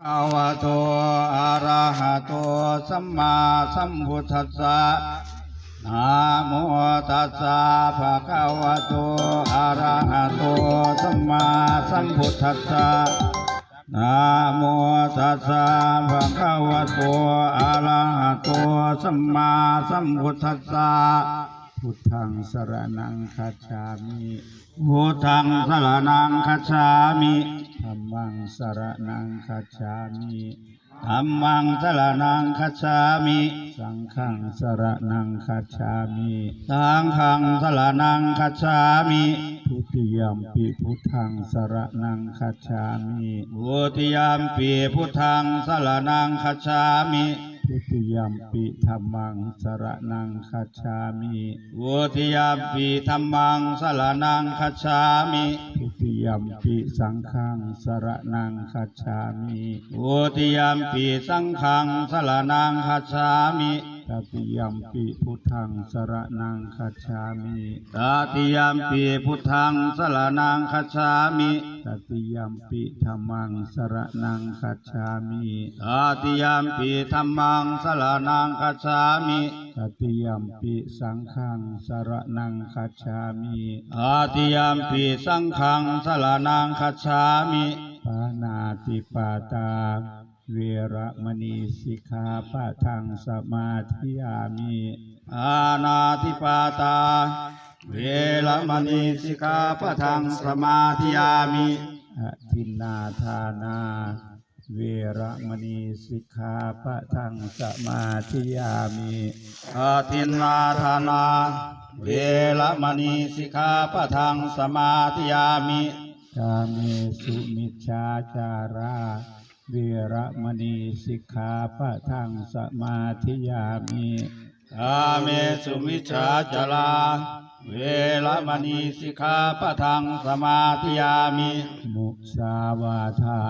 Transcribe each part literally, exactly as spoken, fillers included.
ภะคะวะโต อะระหะโต สัมมาสัมพุทธัสสะ นะโมตัสสะ ภะคะวะโต อะระหะโต สัมมาสัมพุทธัสสะ นะโมตัสสะ ภะคะวะโต อะระหะโต สัมมาสัมพุทธัสสะ พุทธังสรณังคัจฉามิ พุทธังสรณังคัจฉามิ ธัมมังสรณังคัจฉามิ ธัมมังสรณังคัจฉามิ สังฆังสรณังคัจฉามิ สังฆังสรณังคัจฉามิ ทุติยัมปิพุทธังสรณังคัจฉามิ ทุติยัมปิพุทธังสรณังคัจฉามิ ทุติยัมปิธัมมังสรณังคัจฉามิ ทุติยัมปิธัมมังสรณังคัจฉามิ ทุติยัมปิสังฆังสรณังคัจฉามิ ทุติยัมปิสังฆังสรณังคัจฉามิ ตติยัมปิพุทธังสรณังคัจฉามิ ตติยัมปิพุทธังสรณังคัจฉามิ ตติยัมปิธัมมังสรณังคัจฉามิ ตติยัมปิธัมมังสรณังคัจฉามิ ตติยัมปิสังฆังสรณังคัจฉามิ ตติยัมปิสังฆังสรณังคัจฉามิ ปานาติปาตา เวระมณีสิกขาปะทังสมาธิยามิ ปานาติปาตา เวระมณีสิกขาปะทังสมาธิยามิ อทินนาทานา เวระมณีสิกขาปะทังสมาธิยามิ อทินนาทานา เวระมณีสิกขาปะทังสมาธิยามิ กาเมสุมิจฉาจารา เวระมณีสิกขาปะทังสมาธิยามิ กาเมสุมิจฉาจารา เวระมณีสิกขาปะทังสมาธิยามิ มุสาวาทา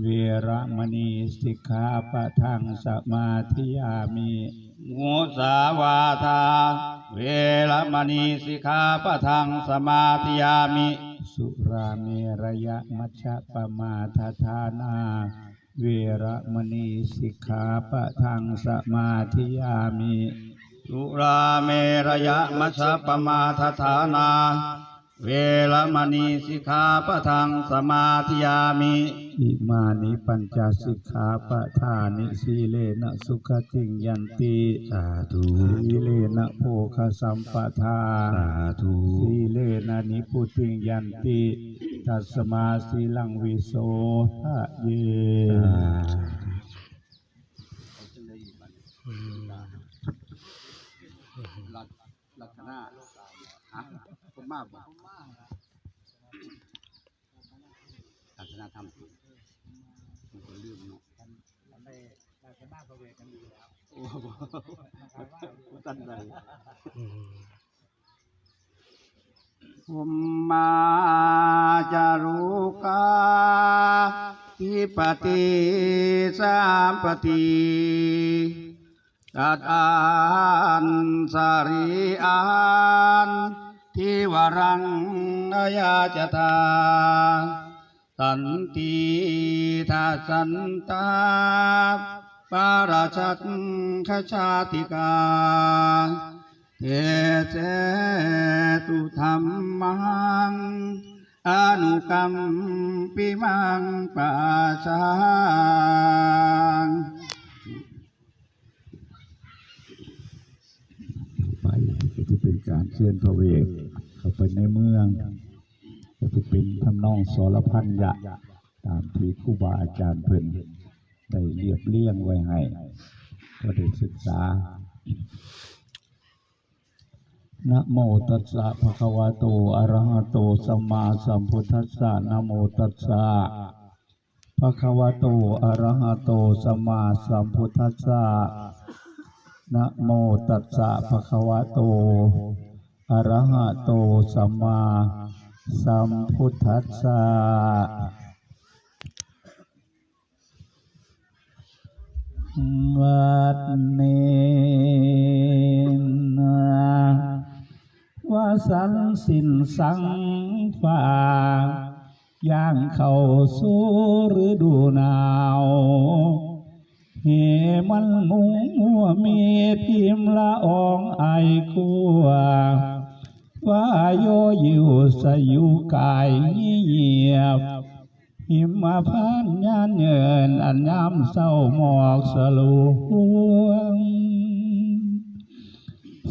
เวระมณีสิกขาปะทังสมาธิยามิ มุสาวาทา เวระมณีสิกขาปะทังสมาธิยามิ สุราเมรยะมัชฌะปมาทฐานา เวระมณีสิกขาปะทังสมาธิยามิ สุราเมรยะมัชฌะปมาทฐานา เวระมณีสิกขาปะทังสมาธิยามิ อิมานิปัญจสิกขาปะทานิ สีเลนะสุขติงยันติ สาธุ สีเลนะโภคสัมปทา สาธุ สีเลนะนิพพุติงยันติ ตัสมาสีลังวิโสทะเย สาธุ ลักษณะ ฮะ ผมมาบ่ ลักษณะธรรม ผมก็ลืมเนาะ โอ้โห ตันใด อืม ภุมมาจารุกา ธิปติสัมปติ ตัดอันสรีอัน ทิวรังนยาจตา สันติทัสสันตา ปาราชักขชาติกา เทเสตุธัมมัง อนุกัมปิมังปะชา ไป ก็จะเป็นการเชิญพระเวทเข้าไปในเมือง ก็จะเป็นทำนองสรพัญญะ ตามที่ครูบาอาจารย์เพิ่นได้เรียบเรียงไว้ให้ ก็ได้ศึกษา นะโมตัสสะ ภะคะวะโต อะระหะโต สัมมาสัมพุทธัสสะ นะโมตัสสะ ภะคะวะโต อะระหะโต สัมมาสัมพุทธัสสะ นะโมตัสสะ ภะคะวะโต อะระหะโต สัมมาสัมพุทธัสสะ บัดนี้นะ ว่าสันสินสังฟ้า ย่างเข้าสู่ฤดูหนาว เหมันมุงมัวมีทิมละอองไอกัว ว่าโยยิวสยุกายเงียบ หิมพานต์ยานเยินอันยามเศร้าหมอกสลวง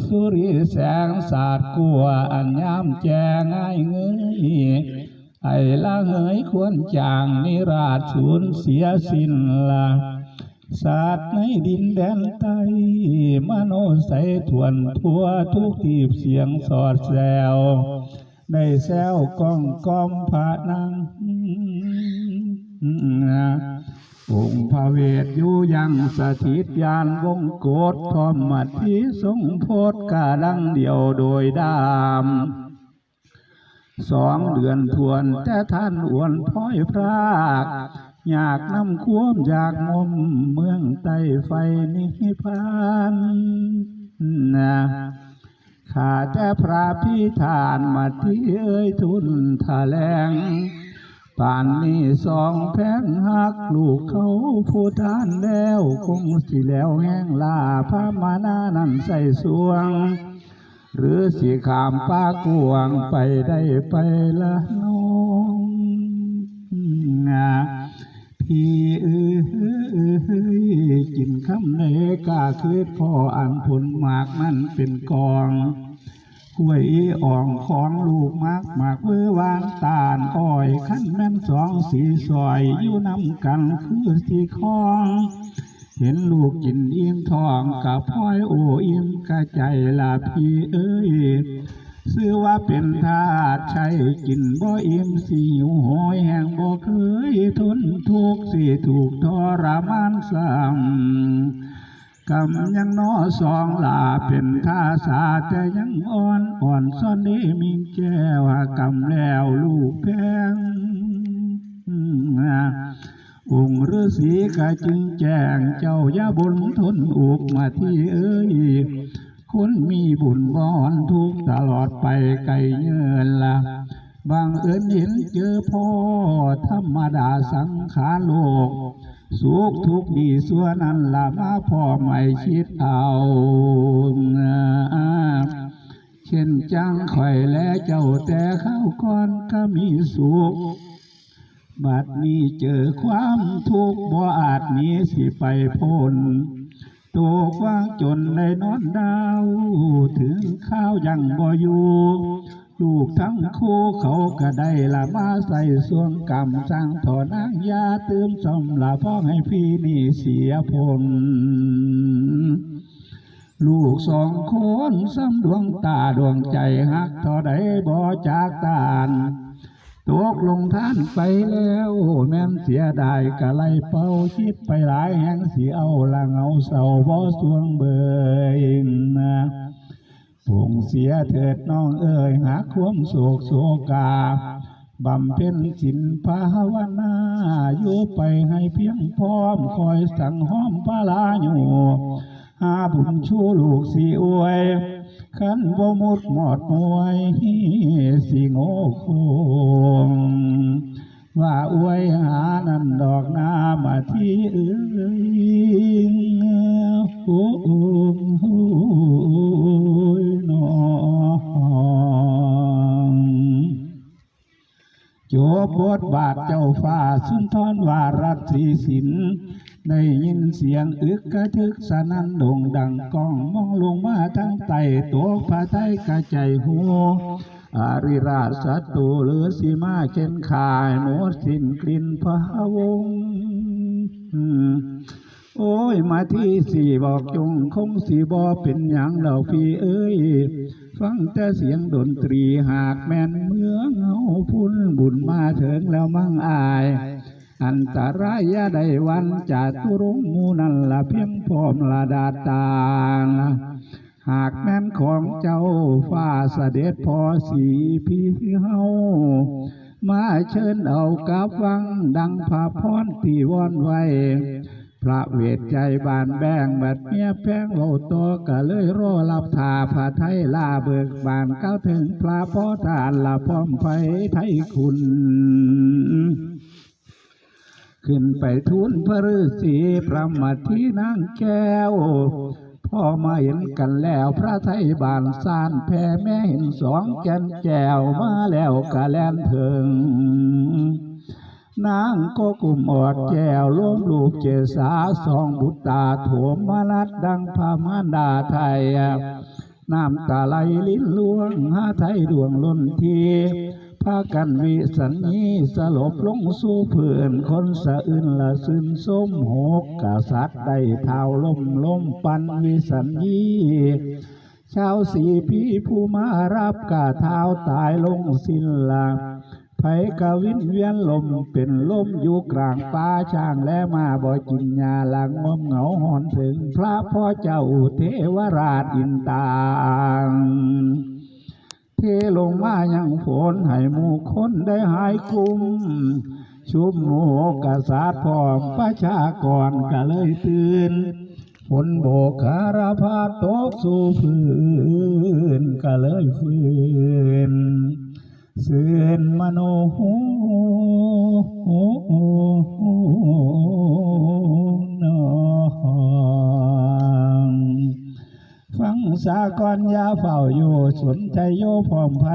สุริแสงสาดกัวอันยามแจ้งง่ายเงย ไอละเหยควรจางนิราชสูญเสียสิ้นละ สัตว์ในดินแดนใต้ มโนไสยทวนทั่วทุกทีบเสียงสอดแซว ได้แซวก้องกอมพระนาง องค์พระเวทอยู่ยังสถิตยานวงโกฏ พร้อมมัดที่ทรงโพธิ์กาดังเดียวโดยดาม สองเดือนทวนแต่ท่านอวนพ้อยพราก อยากนำความอยากมมเมืองใต้ไฟนิพพานนะ ข้าแต่พระพิธานมาที่เอ่ยทุนทะแลง ป่านนี้สองแพงหักลูกเขาผู้ทานแล้ว คงสิแล้วแห้งลาพระมานานั้นใส่สวง หรือสิข้ามป่ากวางไปได้ไปละน้องนะ พี่เอ้ย กินคำใดกล้าคิดพ่ออันผลหมากนั้นเป็นกอง ห้วยอ่องของลูกหมาก หมากเวอร์หวานตาลอ้อย คันแม่นสองสีซอยอยู่นำกันคือสีคอง เห็นลูกกินอิ่มท้องกะพลอยโออิ่มกะใจละพี่เอ้ย ชื่อว่าเป็นทาสใช้กินบ่อิ่มสิหิวโหยแห้งบ่เคยทนทุกข์สิถูกทรมานซ้ำ กำยังน้อสองหล่าเป็นทาสาแต่ยังอ่อน อ่อนซ่อนเด้มิงแก้ว กำแล้วลูกแพง องค์ฤาษีกะจึงแจ้ง เจ้าอย่าบ่นทนอุกมาที่เอ้ย คนมีบุญบ่อนทุกข์ตลอดไปไกลเยินละ บังเอิญเห็นเจอพ่อธรรมดาสังขารโลก สุขทุกข์ดีชั่วนั้นละมาพ่อไม่คิดเอา เช่นจังข่อยและเจ้าแต่ข้าวก่อนก็มีสุข บัดนี้เจอความทุกข์บ่อาจหนีสิไปพ้น ตกว่างจนได้นอนดาว ถึงข้าวยังบ่อยู่ ลูกทั้งคู่เขาก็ได้ละมาใส่ส่วงกรรมสร้างถอนนางยาตื่มซ่อมละพ้องให้พี่นี่เสียพ้น ลูกสองคนซ้ำดวงตาดวงใจหักเท่าใดบ่จากตาน ตกลงทานไปแล้วแม่นเสียดายกะไรเป่าคิดไปหลายแห่งสิเอาละเหงาเศร้าบ่สวงเบยนะ ปงเสียเถิดน้องเอ๋ยหาความโศกโศกา บำเพ็ญศีลภาวนา อยู่ไปให้เพียงพร้อม คอยสั่งห้อมพระลาอยู่ หาบุญชูลูกสิอวย คันบ่มุดหมอดมวย สิโง่คง ว่าอวยหานั่นดอกนามาที่เอ้ย โอ้โอ้ยน้อง จบบทบาทเจ้าฟ้าสุนทรวารัตน์ศรีสิน ได้ยินเสียงอึกกระทึกสนั่นโด่งดังก้อง มองลงมาทางใต้ ตกพระทัยกระใจหัว อาริราชศัตรูฤาษีมาเข็นขายหมดสิ้นกลิ่นพะวง โอ้ย มาที่สี่บอกจง คงสิบ่เป็นหยังดอกพี่เอ้ย ฟังแต่เสียงดนตรี หากแม่นเมืองเฮาพุ้น บุญมาถึงแล้วมั่งอาย อันตรายอย่าได้หวั่น จาตุรงค์หมู่นั่นละเพียงพร้อมละดาตาง หากแม่นของเจ้าฟ้าเสด็จพ่อสีพี่เฮา มาเชิญเอากลับวังดังพระพรที่วอนไว้ พระเวทใหญ่บ้านแบงบัดเมียแพงเว้าต่อก็เลยรอรับท่าพระไทยลาเบิกบาน ก้าวถึงพระพ่อทานละพร้อมไพไทยคุณ ขึ้นไปทูลพระฤาษีพระมัทธีนางแก้ว พอมาเห็นกันแล้วพระไทยบ้านซ่านแผ่แม่เห็นสองแก่นแก้วมาแล้วกะแล่นเถิง นางก็กุมออดแก้วล้มลูบเจสาสองบุตรตาโถมมานัดดังพระมารดาไทย น้ำตาไหลลิ้นล่วงหาไทยดวงล้นที พากันวิสัญญีสลบลงสู่พื้น คนสะอื้นละซื่นสมหกกษัตริย์ได้เท้าล้มล้มปันวิสัญญี ชาวสีพีผู้มารับกะเท้าตายลงสิ้นละ ไผกะวินเวียนลมเป็นลมอยู่กลางป่า ช้างและม้าบ่กินหญ้า หลังงมเหงาหอนถึงพระพ่อเจ้าเทวราชอินตาง เทลงมายังฝนให้หมู่คนได้หายกลุ้ม ชุมหมู่กษัตริย์พร้อมประชากรกะเลยตื่น ฝนโบกคารพาตกสู่พื้นกะเลยฟื้น ซื่นมโนนอง ฟังสาก่อนอย่าเฝ้าอยู่ สนชัยโยพร้อมไพ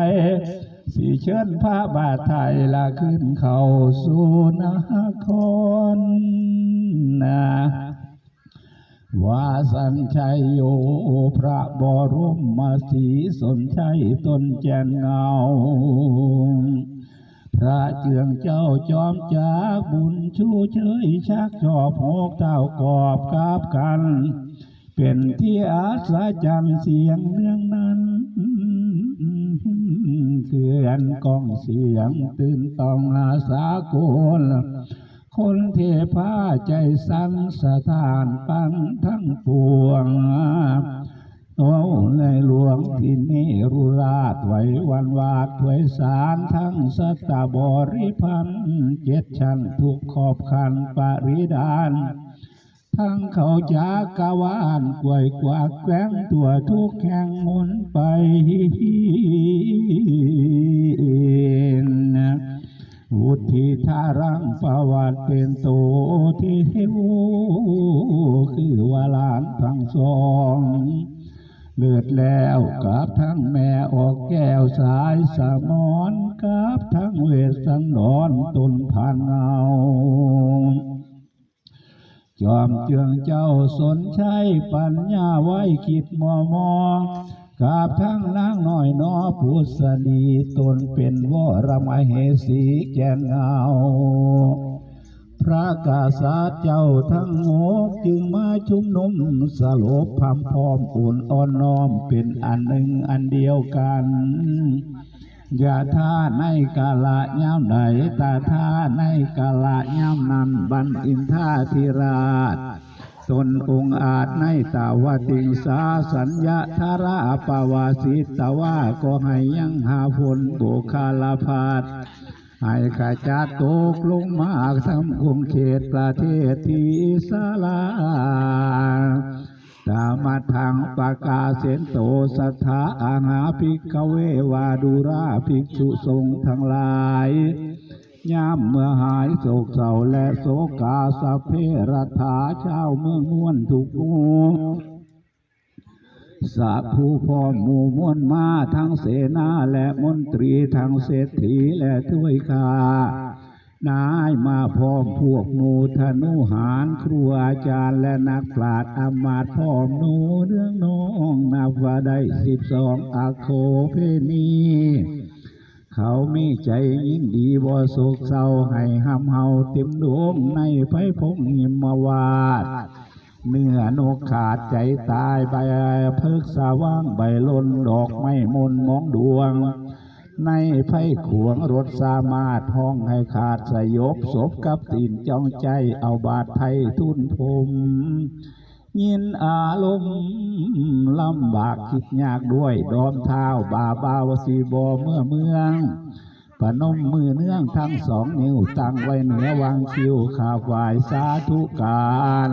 สิเชิญพระบาทไทยละขึ้นเข้าสู่นครนะ ว่าสนชัยโยพระบรมศรีสนชัยตนแจ่นเงา พระเจืองเจ้าจอมจากบุญชูเชยชักชอบหกเท้ากอบกราบกัน เป็นที่อัศจรรย์เสียงเนืองนั้น เคื่อนก้องเสียงตื่นต้องหาสากล คนเทพาใจสั่นสถานปังทั้งปวง โอ้ในหลวงที่นี่รุราชไหวหวั่นหวาดไหวสารทั้งสัตตบริพันธ์เจ็ดชั้นทุกขอบขันปริดาน ทั้งเขาจักรวาลกวยกวาดแกว่งตัวทุกแห่งหมุนไป วุฒิธารังประวัติเป็นโตที่หิว คือว่าหลานทั้งสอง เลิศแล้วกับทั้งแม่ออกแก้วสายสมอนกับทั้งเวสสันดรตนผ่านเงา จอมเจืองเจ้าสนชัยปัญญาไว้คิดมัวมอง กับทั้งนางน้อยนอผุสดีตนเป็นวรมเหสีแก่นเงา พระกษัตริย์เจ้าทั้งหกจึงมาชุมนุมสลบพร่ำพร้อมอุ่นอ่อนน้อมเป็นอันหนึ่งอันเดียวกัน อย่าท่าในกาละยามใด ตาท่าในกาละยามนั้น บัณฑินทาธิราช ตนองค์อาจในตาวติงสาสัญญาธาราปวาสิตวา ก็ให้ยังหาฝนโบคาลพัด ให้ขจัดตกลงมาทำคงเขตประเทศที่สาลา ตามาทางปากาเสนโตสัทธาอาหาภิกขเววาดูราภิกษุสงฆ์ทั้งหลาย ยามเมื่อหายโศกเศร้าและโศกาสพเพรัตถาชาวเมืองม่วนทุกหมู่ สัพผู้พร้อมหมู่มวลมาทั้งเสนาและมนตรีทั้งเศรษฐีและถ้วยข้า นายมาพร้อมพวกหมู่ธนุหารครูอาจารย์และนักปราชญ์อำมาตย์พร้อมหนูเรื่องน้องนับว่าได้สิบสองอโคเพนี เขามีใจยินดีบ่โศกเศร้าให้หำเฮาเต็มดวงในไพพงหิมวาด เนื้อนกขาดใจตายใบเพิกสว่างใบลนดอกไม้มนมองดวง ในไพขวงรถสามารถห้องให้ขาดสยบศพกับตีนจ้องใจเอาบาดไทยทุนพรม ยินอารมณ์ลำบากคิดยากด้วยดอมเท้าบาบาวสีบอเมื่อเมือง ประนมมือเนื้องทั้งสองนิ้วตั้งไว้เหนือวางคิ้วข้าไหว้สาธุการ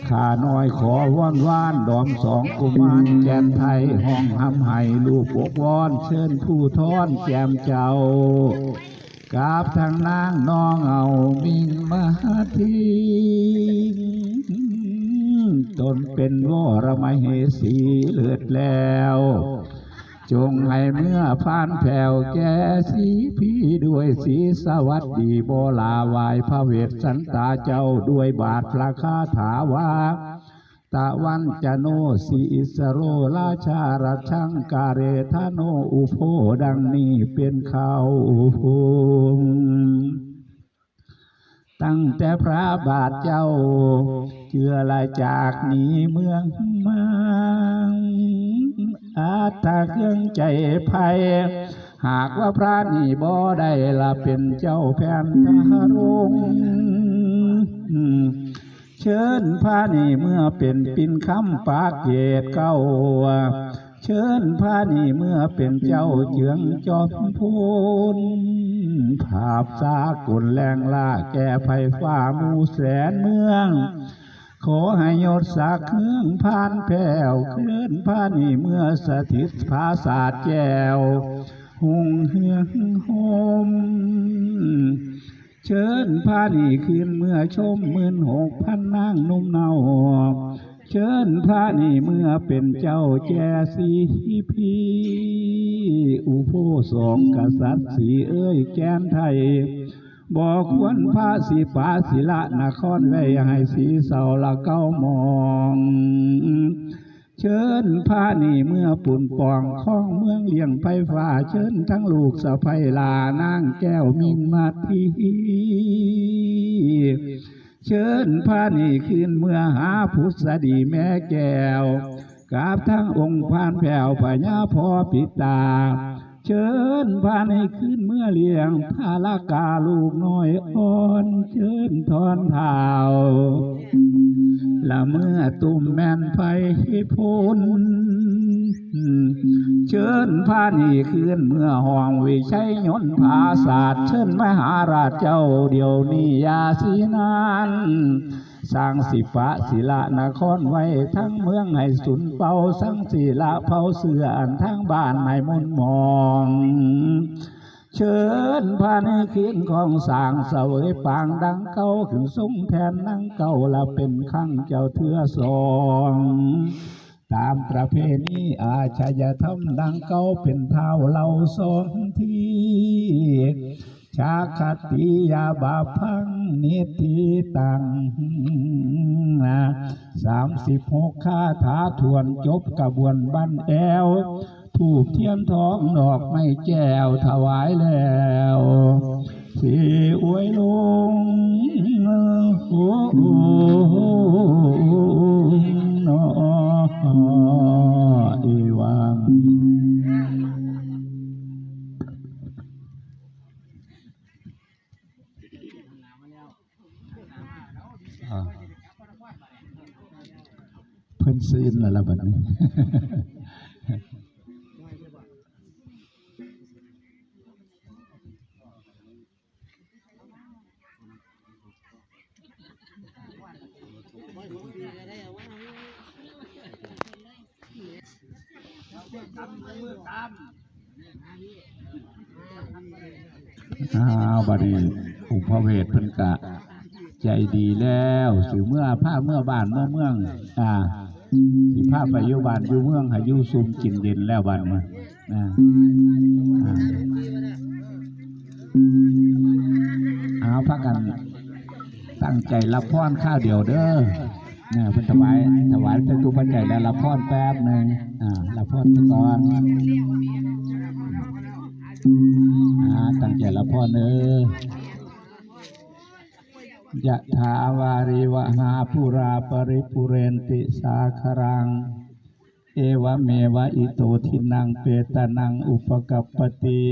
ข้าน้อยขอวอนวานดอมสองกุมารแก่นไทยห้องหำไห้ลูกอกวอนเชิญผู้ทอนแจ่มเจ้า กราบทางนางน้องเอามิ่งมาทิง ตนเป็นวรมเหสีเลิศแล้ว จงให้เมื่อผ่านแผ่วแก่สีพีด้วยสีสวัสดีบลาไหว้พระเวสสันตาเจ้าด้วยบาทพระคาถาว่า ตะวันจโนสีอิสโรราชารัชชังกาเรธโนอุโพดังนี้เป็นเขา ตั้งแต่พระบาทเจ้า เจือลาจากหนีเมืองมัง อัตตาเครื่องใจภัย หากว่าพระนี่บ่ได้ละเป็นเจ้าแผ่นทหรง เชิญพระนี่เมื่อเป็นปิ่นคำปากเกตเก้า เชิญพระนี่เมื่อเป็นเจ้าเจืองจอมพูน ภาพสากลแรงล่าแก่ไพฟ้าหมู่แสนเมือง ขอให้ยศศักดิ์เฮืองผ่านแผ่ว เชิญพระนี่เมื่อสถิตผาสาทแก้ว หุงเฮืองโฮม เชิญพระนี่คืนเมื่อชมหมื่นหกพันนางหนุ่มเนา เชิญพระนี่เมื่อเป็นเจ้าแจสีพี อุโพสองกษัตริย์สีเอ้ยแกนไทย บ่ควรพระสิปาศิละนครไว้ให้สีเศร้าละเก้ามอง เชิญพระนี่เมื่อปุ่นป่องของเมืองเลี้ยงไพฟ้า เชิญทั้งลูกสะใภ้หลานางแก้วมิ่งมาที เชิญพระนี่คืนเมื่อหาผุสดีแม่แก้ว กราบทั้งองค์พานแผ่วพญาพ่อปิดตา เชิญพระนี่คืนเมื่อเลี้ยงพระละกาลูกน้อยอ่อน เชิญทอนเท้า ละเมื่อตุ่มแม่นไพพูน เชิญพระนี่คืนเมื่อห้องวิชัยยนต์ผาสาท เชิญมหาราชเจ้าเดี๋ยวนี้อย่าสีนาน สร้างสิปะศิละนครไว้ทั้งเมืองให้สุนเป่าสังสีละเผาเสื้ออันทั้งบ้านให้มนต์หมอง เชิญพระในคืนของสร้างเสวยปางดังเก่าขึ้นทรงแทนดังเก่าละเป็นครั้งเจ้าเทื่อสอง ตามประเพณีอาชญาธรรมดังเก่าเป็นเท้าเหล่าสองที ชาคติยาบาพังนิติตัง สามสิบหกคาถาทวนจบกระบวนบั้นแอว ธูปเทียนทองดอกไม้แก้วถวายแล้ว สิอวยลง โอ้ โอ้ โอ้ โอ้ เอวัง อ่า เพิ่นซื่นแล้วล่ะบัดนี้ อ้าว บัดนี้องค์พระเวทเพิ่นกะใจดีแล้ว สิเมือพาเมือบ้านเมือเมือง อ่า สิพาไปอยู่บ้านอยู่เมือง ให้อยู่ซุ่มกินเย็นแล้วบัดนี้ อ่า อ่า เอาพากันตั้งใจรับพรคราวเดียวเด้อ เนี่ย เพิ่นถวาย ถวายจตุปัจจัยแล้วรับพรแป๊บหนึ่ง อ่า รับพรก่อน อ่า ตั้งใจรับพรเด้อ ยะถาวาริวหาปูราปริปูเรนติสาคารัง เอวะเมวะอิโตทินังเปตานังอุปกัปปติ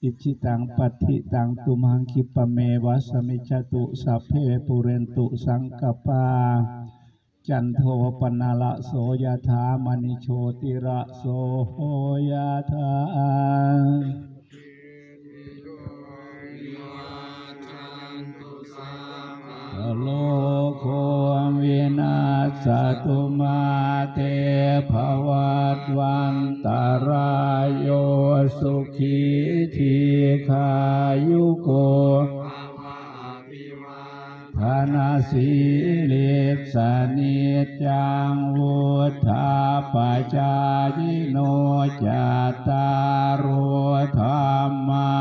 อิจฉิตังปัตถิตังตุมหังคิปะเมวะสะมิจฉตุ สัพเพปูเรนตุสังกัปปา จันโทปนระโสยะถามณิโชติระโสยะถา โรโควินัสสตุมาเตภวัตวันตรายโยสุขีทีคายุโก ภะ อภิวาทะนะสีลิสสะนิจจังวุฑฒาปะจายิโน จัตตาโรธัมมา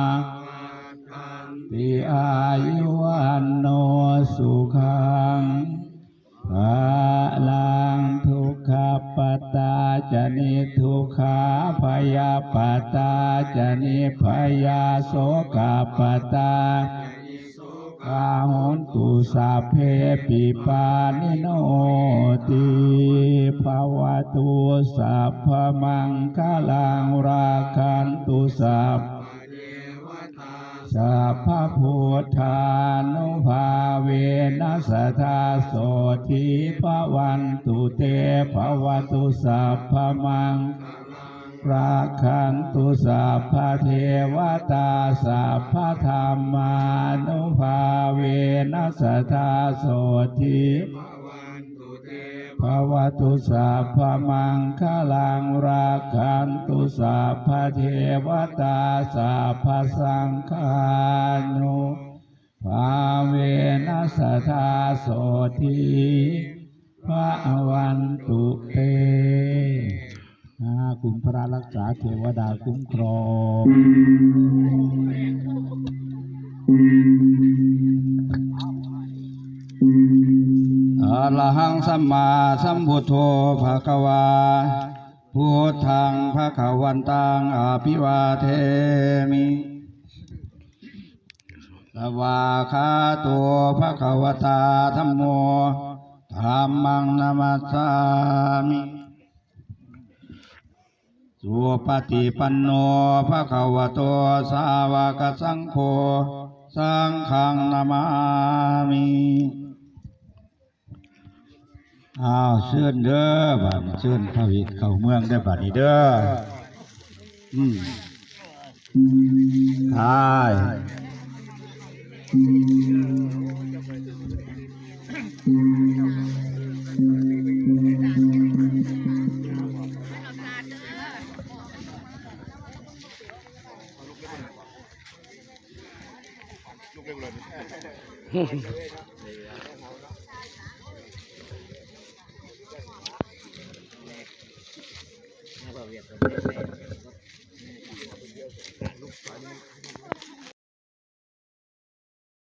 วัฑฒันติอายุวัณโณสุขัง พะลัง ทุกขะปะตาจะนิทุกขา ภะยะปะตาจะนิภะยา โสกะปะตาจะนิโสกา โหนตุสัพเพปิปานิโนติ ภะวะตุสัพพะมังคะลัง รักขันตุสัพพะเทวะตา สัพพะพุทธานุภาเวนะ สะทาโสตถีภะวันตุเต ภะวะตุสัพพะมังคะลัง รักขันตุสัพพะเทวะตา สัพพะธัมมานุภาเวนะ สะทาโสตถีภะวันตุเต ภะวะตุสัพพะมังคะลัง รักขันตุสัพพะเทวะตา สัพพะสังฆานุภาเวนะ สะทาโสตถีภะวันตุเต นะ คุณพระรักษาเทวดาคุ้มครอง อะระหังสัมมาสัมพุทโธภะคะวา พุทธังภะคะวันตังอะภิวาเทมิ สะวากขาโตภะคะวะตาธัมโม ธัมมังนะมัสสามิ สุปะฏิปันโนภะคะวะโต สาวะกะสังโฆ สังฆังนะมามิ อ้าว เชิญเด้อ บัดนี้เชิญพระเวทเข้าเมืองได้อ บัดนี้เด้อ อืม ใช่